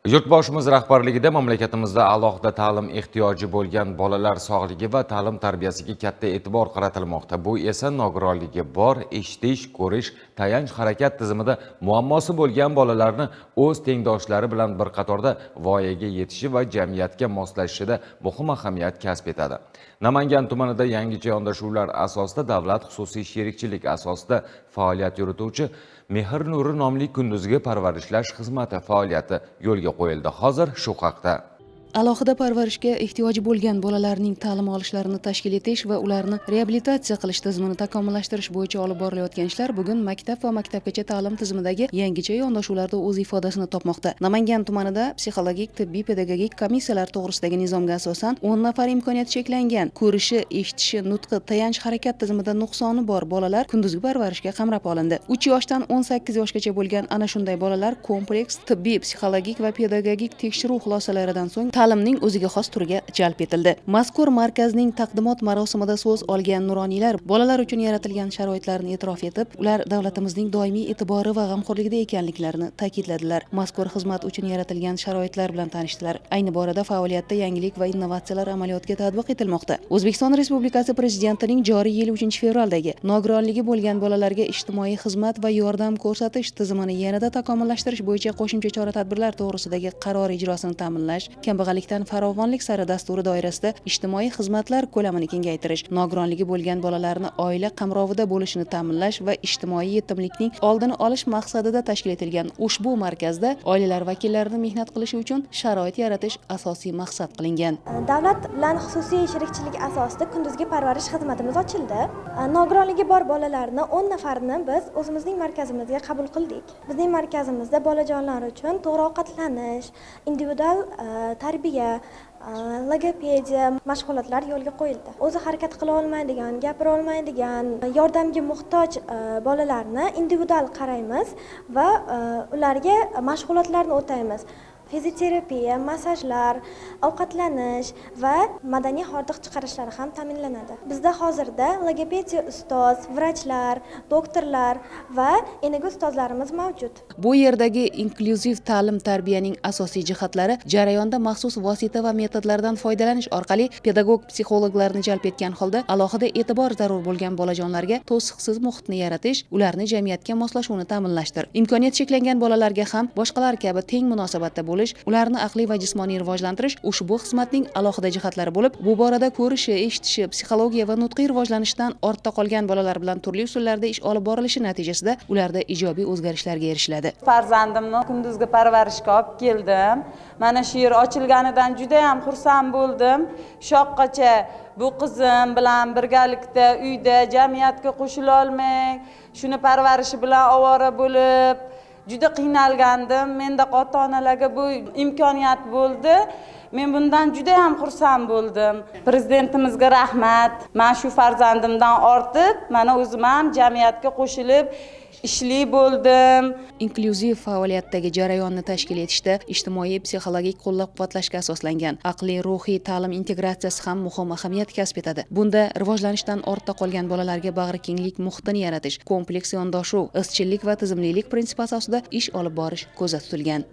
Yurtboshimiz rahbarligida mamlakatimizda alohida ta'lim ehtiyoji bo'lgan bolalar sog'ligi va ta'lim tarbiyasiga katta e'tibor qaratilmoqda. Bu esa nogironligi bor, eshitish, ko'rish, tayanch harakat tizimida muammosi bo'lgan bolalarni o'z tengdoshlari bilan bir qatorda voyaga yetishi va jamiyatga moslashishida muhim ahamiyat kasb etadi. Namangan tumanida yangicha yondashuvlar asosida davlat xususiy sherikchilik asosida faoliyat yurituvchi Mehr Nuri nomli kunduzgi parvarishlash xizmati faoliyati yo'lga qo'yildi. Hozir shu haqda. Alohida parvarishga ehtiyoji bo'lgan bolalarning ta'lim olishlarini tashkil etish va ularni reabilitatsiya qilish tizimini takomillashtirish bo'yicha olib borilayotgan ishlar bugun maktab va maktabgacha ta'lim tizimidagi yangicha yondashuvlarda o'z ifodasini topmoqda. Namangan tumanida psixologik, tibbiy, pedagogik komissiyalar to'g'risidagi nizomga asosan 10 nafar imkoniyati cheklangan, ko'rishi, eshitishi, nutqi, tayanch harakat tizimida nuqsoni bor bolalar kunduzgi parvarishga qamrab olindi. 3 yoshdan 18 yoshgacha bo'lgan ana shunday bolalar kompleks tibbiy, psixologik va pedagogik tekshiruv xulosalaridan so'ng ta'limning o'ziga xos turiga jalb etildi. Mazkur markazning taqdimot marosimida so'z olgan nuroniylar bolalar uchun yaratilgan sharoitlarni e'tirof etib, ular davlatimizning doimiy e'tibori va g'amxo'rligida ekanliklarini ta'kidladilar. Mazkur xizmat uchun yaratilgan sharoitlar bilan tanishdilar. Ayni borada faoliyatda yangilik va innovatsiyalar amaliyotga tatbiq etilmoqda. O'zbekiston Respublikasi Prezidentining joriy yil 3-fevraldagi nogironligi bo'lgan bolalarga ijtimoiy xizmat va yordam ko'rsatish tizimini yanada takomillashtirish bo'yicha qo'shimcha chora-tadbirlar to'g'risidagi qarori ijrosini ta'minlash, kambag'allikdan farovonlik sari dasturi doirasida ijtimoiy xizmatlar ko'lamini kengaytirish, nogironligi bo'lgan bolalarni oila qamrovida bo'lishini ta'minlash va ijtimoiy yetimlikning oldini olish maqsadida tashkil etilgan ushbu markazda oilalar vakillarini mehnat qilishi uchun sharoit yaratish asosiy maqsad qilingan. Davlat bilan xususiy sherikchilik asosida kunduzgi parvarish xizmatimiz ochildi. Nogironligi bor bolalarni 10 nafarini biz o'zimizning markazimizga qabul qildik. Bizning markazimizda bolajonlar uchun to'g'ri ovqatlanish, individual tarbiya, logopediya mashg'ulotlar yo'lga qo'yildi. O'zi harakat qila olmaydigan, gapira olmaydigan, yordamga muhtoj bolalarni individual qaraymiz va ularga mashg'ulotlarni o'taymiz. Fizioterapiya, massajlar, ovqatlanish va madaniy hordiq chiqarishlari ham ta'minlanadi. Bizda hozirda logopediya ustoz, vrachlar, doktorlar va enaga ustozlarimiz mavjud. Bu yerdagi inklyuziv ta'lim tarbiyaning asosiy jihatlari jarayonda maxsus vosita va metodlardan foydalanish orqali pedagog psixologlarni jalb etgan holda alohida e'tibor zarur bo'lgan bolajonlarga to'siqsiz muhitni yaratish, ularni jamiyatga moslashuvini ta'minlashdir. Imkoniyat cheklangan bolalarga ham boshqalar kabi teng munosabatda bo'lish, ularni aqliy va jismoniy rivojlantirish ushbu xizmatning alohida jihatlari bo'lib, bu borada ko'rishi, eshitishi, psixologiya va nutqiy rivojlanishdan ortda qolgan bolalar bilan turli usullarda ish olib borilishi natijasida ularda ijobiy o'zgarishlarga erishiladi. Farzandimni kunduzgi parvarishga olib keldim. Mana shu yer ochilganidan juda ham xursand bo'ldim. Shoqqacha bu qizim bilan birgalikda uyda jamiyatga qo'shila olmay, shuni parvarishi bilan ovora bo'lib juda qiynalgandim. Menda ota-onalarga bu imkoniyat bo'ldi. Men bundan juda ham xursand bo'ldim. Prezidentimizga rahmat. Men shu farzandimdan ortib, mana o'zim ham jamiyatga qo'shilib ishli bo'ldim. Inklyuziv faoliyatdagi jarayonni tashkil etishda ijtimoiy psixologik qo'llab-quvvatlashga asoslangan aqliy ruhiy ta'lim integratsiyasi ham muhim ahamiyat kasb etadi. Bunda rivojlanishdan ortda qolgan bolalarga bag'rikenglik muhitini yaratish, kompleks yondashuv, izchillik va tizimlilik prinsipi asosida ish olib borish ko'zda tutilgan.